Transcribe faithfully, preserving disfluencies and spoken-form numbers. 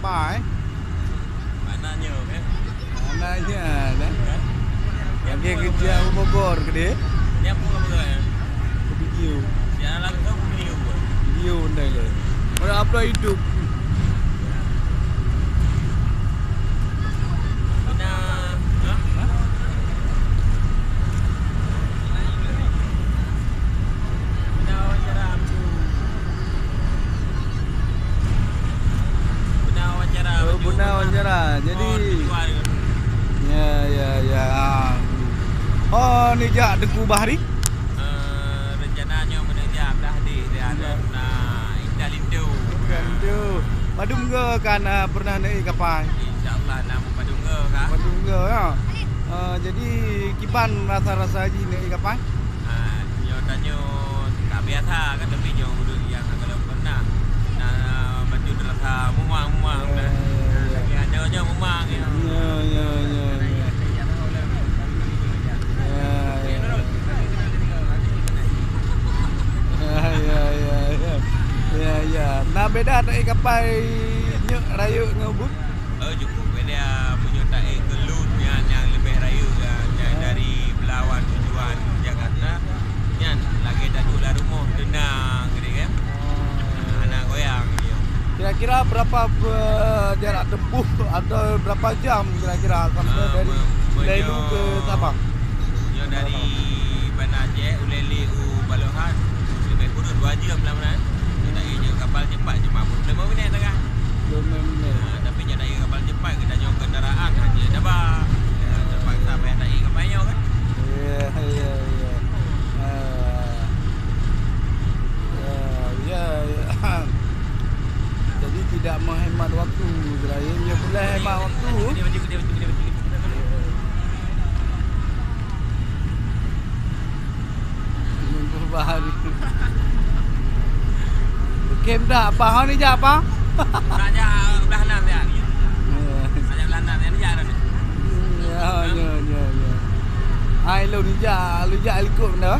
Pai. Mana nyoe, kan? Mana nyoe, dah? Kan? Lagi kerja Bogor ke dia? Dia pun apa, kan? Ke video. Dia langsung video buat. Video dah le. Orang upload YouTube. Bina, ha? Bina wawancara. Bina wawancara. Oh, bina wawancara. Jadi, oh, tujuan. Ya, ya, ya. Ah. Oh, ni jak Teuku Bahri? Eh, rencana nyoe meuneuja belah di, di ada na Indah Lindu. Indah Lindu. Padum go kan, ah, pernah naik kapal? Insya Allah, na padum go, Kak. Padum go, ya. Ah, jadi, kiban rasa-rasa jih naik kapal? Ah, nyoe tanyoe ka biasa kan, tapi nyoe ureueng nyang ka lom pernah. Nah, bacut rasa muang-muang dah. Ya, ya, ya. Lagi ada nyoe muang, ya. Ya, ya, ya, ya. Ya, ya. Ya, ya, ya, ya. Ya, ya. Nah, beda tak, eh, kapai nyoe rayeuk ngon ubit? Oh, cukup beda. Meunyoe taék keu lôn nyan nyang leubeh rayeuk nyan, nyan dari Belawan tujuan Jakarta. Nyan lagèe taduek lam rumoh, teunang geude kan. Oh. Hana goyang nyoe. Kira-kira berapa, eh, jarak tempuh atau berapa jam kira-kira sampai, ah, dari me-, Lelu ke meunyoe Sabang? Nyoe dari Banda Aceh, ulèe lé u Balohan, leubeh kureueng dua jam lah meunan. Nyoe taék nyoe kapal cepat cuma peuet ploh lima minèt sagai. Peuet ploh lima minèt. Ha, tapi nyoe taék kapal cepat, geutanyoe kendaraan hana daba. Ya, terpaksa payah taék kapal nyoe kan. Ya, ya, ya. Ah. Ya, ya, ya. Jadi tidak menghemat waktu, Ibrahim. Ya, boleh hemat waktu. Nunggu bahan. Oke, dah. Apa hal ni, jak apa? Nak jak belah enam, jak. Ya. Nak jak belah enam, jak, jak dah ni. Ya, ya, ya, ya. Ai, lu ni jak, lu jak likot benda. Ha.